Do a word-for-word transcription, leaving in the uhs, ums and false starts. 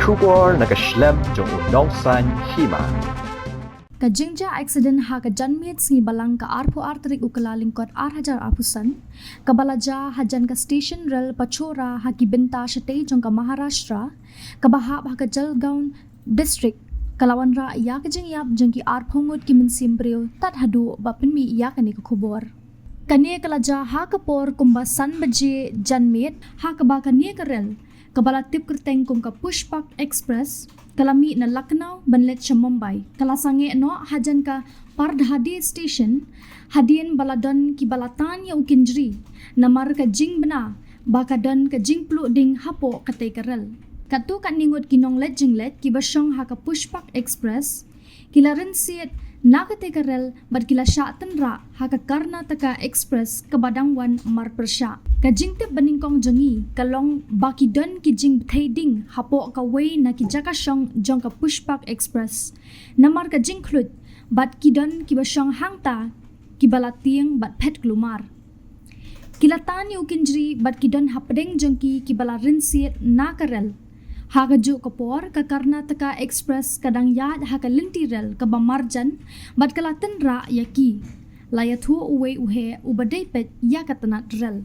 Khubor na ka shlem jong u nongsan hima. Ka jingjia accident ha ka janmiet sngi Balang ka arphew ar tarik u Kyllalyngkot ar hajar arphew san, kaba la jia hajan ka station rel Pachora ha ki bynta shatei jong ka Maharashtra, kaba hap ha ka Jalgaon district, ka la wanrah ïa ka jingïap jong ki arphew ngut ki mynsiem briew tad haduh ba pynmih ïa kane ka khubor. Kane ka la jia ha ka por kumba san baje janmiet, ha kaba kane ka rel, kaba la tip kyrteng kum ka Pushpak Express, ka la mih na Lucknow ban leit sha Mumbai, ka la sangeh noh hajan ka Pardhade station, hadien ba la don kiba la tan ïa u kynjri, namar ka jingbna ba ka don ka jingpluh ding hapoh katei ka rel. Katto katne ngut ki nongleit jingleit kiba shong ha ka Pushpak Express ki la rynsied na katei ka rel bad ki la shah tynrah ha ka Karnataka Express kaba dang wan marpyrshah. Ka jingtip banyngkong jong ngi ka long ba ki don ki jingbthei ding hapoh kawei na ki jaka shong jong ka Pushpak Express, namar ka jingkhluit, bad ki don kiba shong hangta kiba la tieng bad phet kulmar. Ki la tan ïa u kynjri bad ki don hapdeng jong ki kiba la rynsied na ka rel. Ha kajuh ka por ka Karnataka Express ka dang ïaid ha ka lynti rel kaba marjan bad ka la tynrah ïa ki. La ïathuh uwei u heh uba dei peit ïa ka tnat rel.